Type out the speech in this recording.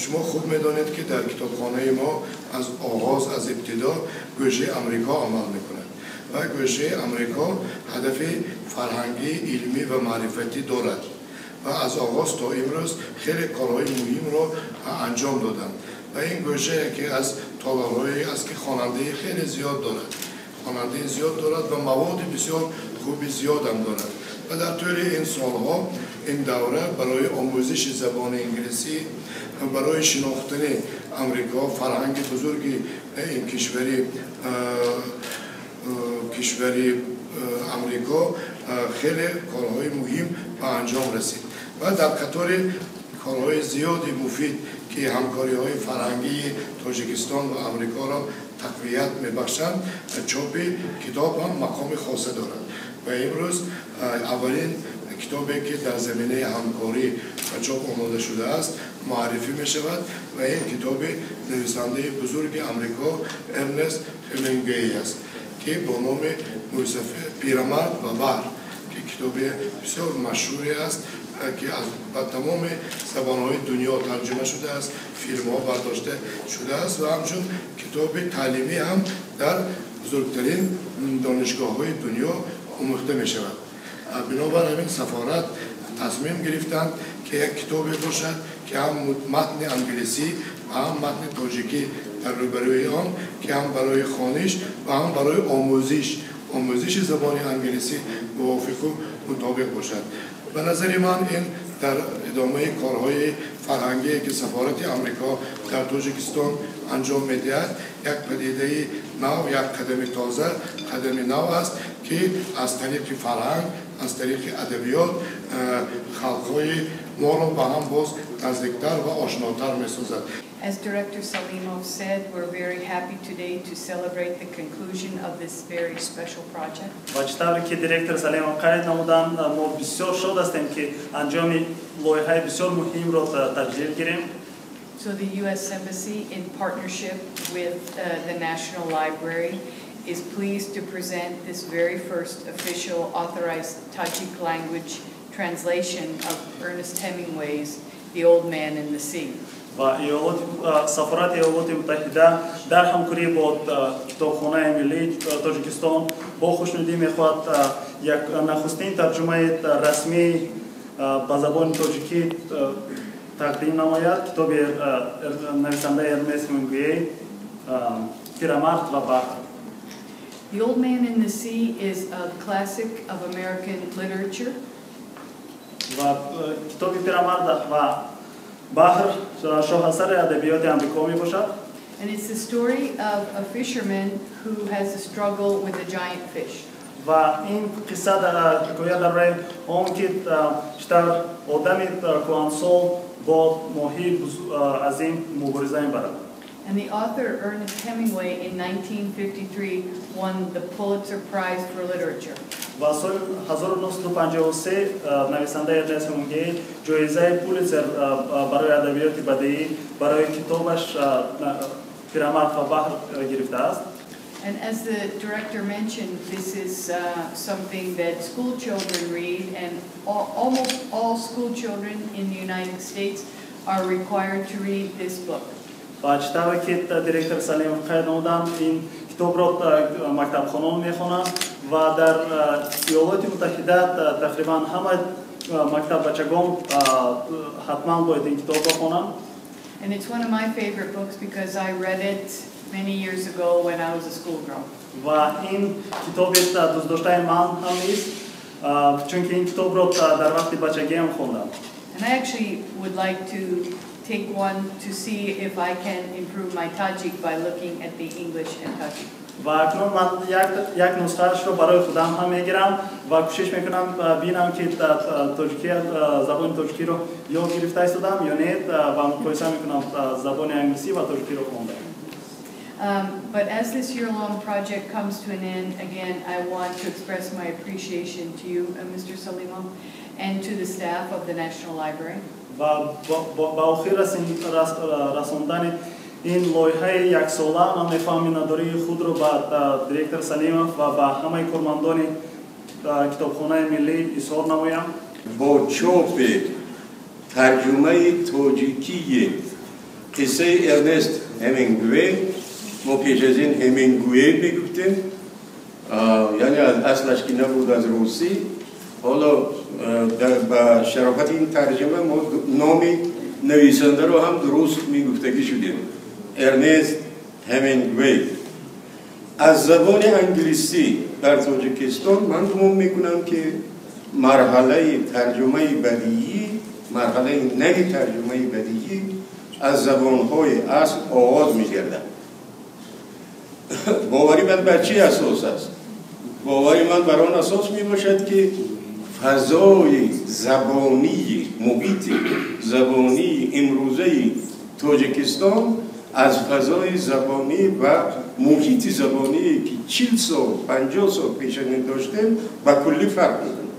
Шумо хуб медонед, ки дар китобхонаи мо аз оғоз, аз ибтидо гӯшаи Амрико амал мекунад ва гӯшаи Амрико ҳадафи фарҳангӣ, илмӣ ва маърифатӣ дорад ва аз оғоз то имрӯз хеле корҳои муҳимро анҷом доданд. Ва ин гӯша яке аз толорҳое аст, ки хонандаи хеле зиёд дорад, хонандаи зиёд дорад ва маводи бисёр хуби зиёдам дорад. Ва дар тӯли ин солҳо ин давра барои омӯзиши забони инглисӣ, барои шинохтани Амрико, фарҳанги бузурги ин кишвари Амрико хеле корҳои муҳим ба анҷом расид. Ва дар қатори корҳои зиёди муфид, ки ҳамкориҳои фарҳангии Тоҷикистон ва Амрикоро тақвият мебахшанд, чопи китоб ҳам мақоми хоса дорад. Ва имрӯз аввалин китобе, ки дар заминаи ҳамкорӣ ба чоп омода шудааст, муаррифӣ мешавад ва ин китоби нависандаи бузурги Амрико Эрнест Хемингуэй аст, ки бо номи «Пирамард ва баҳр», ки китоби бисёр машҳуре аст, ки ба тамоми забонҳои дунё тарҷума шудааст, филмҳо бардошта шудааст ва ҳамчун китоби таълимӣ ҳам дар бузургтарин донишгоҳҳои дунё омӯхта мешавад. Бинобар ҳамин сафорат тасмим гирифтанд, ки як китобе бошад, ки ҳам матни англисӣ ва ҳам матни тоҷикӣ дар рӯбарӯи он, ки ҳам барои хониш ва ҳам барои омӯзиши забони англисӣ мувофиқу мутобиқ бошад. Ба назари ман, ин дар идомаи корҳои фарҳангие, ки сафорати Амрико дар Тоҷикистон анҷом медиҳад, як падидаи нав, як қадами тоза, қадами нав аст, ки аз тариқи фарҳанг, аз тариқи адабиёт халқҳои моро ба ҳам боз наздиктар ва ошнотар месозад. As Director Salimov said, we're very happy today to celebrate the conclusion of this very special project. Ва чӣ тавре ки директор Салимов қайд намуданд, мо бисёр шод ҳастем, ки анҷоми лоиҳаи бисёр муҳимро таҷлил гирем. So the U.S. Embassy, in partnership with the National Library, is pleased to present this very first official authorized Tajik language translation of Ernest Hemingway's The Old Man and the Sea. Ва сафорати Иёлоти Муттаҳида дар ҳамкорӣ бо Китобхонаи миллии Тоҷикистон бо хушнудӣ мехоҳад як нахустин тарҷумаи расмӣ ба забони тоҷикӣ тақдим намояд, китоби нависандаи Эрнест Хемингуэй «Пирамард ва баҳр». The Old Man and the Sea is a classic of American literature. Ва китоби «Пирамард ва баҳр» шоҳасари адабиёти Амрико мебошад. And it's the story of a fisherman who has a struggle with a giant fish. Ва ин қисса ҳикоя дар бораи он, ки чӣ тавр одами кӯҳансол бо моҳии азим мубориза мебарад. And the author, Ernest Hemingway, in 1953 won the Pulitzer Prize for Literature. Ва соли 1953 нависандаи Эрнест Хемингуэй ҷоизаи Пулитсер барои адабиёти бадеӣ барои китобаш «Пирамард ва баҳр» гирифтааст. And as the director mentioned, this is something that school children read, and almost all school children in the United States are required to read this book. Ва чӣ тавре ки директор Салимов қайд намуданд, ин китобро мактабхонон мехонанд ва дар Иёлоти Муттаҳида тақрибан ҳама мактаббачагон ҳатман бояд ин китобро хонанд. And it's one of my favorite books because I read it many years ago when I was a schoolgirl. Ва ин китоби дӯстдоштаи ман ҳам нест, чунки ин китобро дар вақти бачагиам хондам. And I actually would like to take one to see if I can improve my Tajik by looking at the English and Tajik. Ва акнун ман як нусхаашро барои худам ҳам мегирам ва кӯшиш мекунам бинам, ки тоҷики, забони тоҷикиро ёд гирифта истодам ё не, ва муқоиса мекунам забони англисӣ ва тоҷикиро хонда. But as this year-long project comes to an end, again, I want to express my appreciation to you, Mr. Salimov, and to the staff of the National Library. Ва ба охир расондани Ин лоиҳаи яксола, ман мехоҳам миннатдории худро ба директор Салимов ва ба ҳамаи кормандони Китобхонаи миллӣ изҳор намоям. Бо чопи тарҷумаи тоҷикии қиссаи Эрнест Ҳемингуэй, мо пеш аз ин Ҳемингуэй мегуфтем, яъне аз аслаш ки набуд, аз русӣ, ҳоло ба шарофати ин тарҷума мо номи нависандаро ҳам дуруст мегуфтагӣ шудем, Эрнест Ҳемингуэй, аз забони англисӣ дар Тоҷикистон, ман гумон мекунам, ки марҳалаи тарҷумаи бадиӣ, марҳалаи нави тарҷумаи бадиӣ аз забонҳои асл оғоз мегардад. Бовари ман бар чӣ асос аст? Бовари ман бар он асос мебошад, ки фазои забонии, муҳити забонии имрӯзаи Тоҷикистон аз фазои забонӣ ва муҳити забоние, ки 40 сол, 50 сол пеш аз ин доштем, ба куллӣ фарқ мекунад.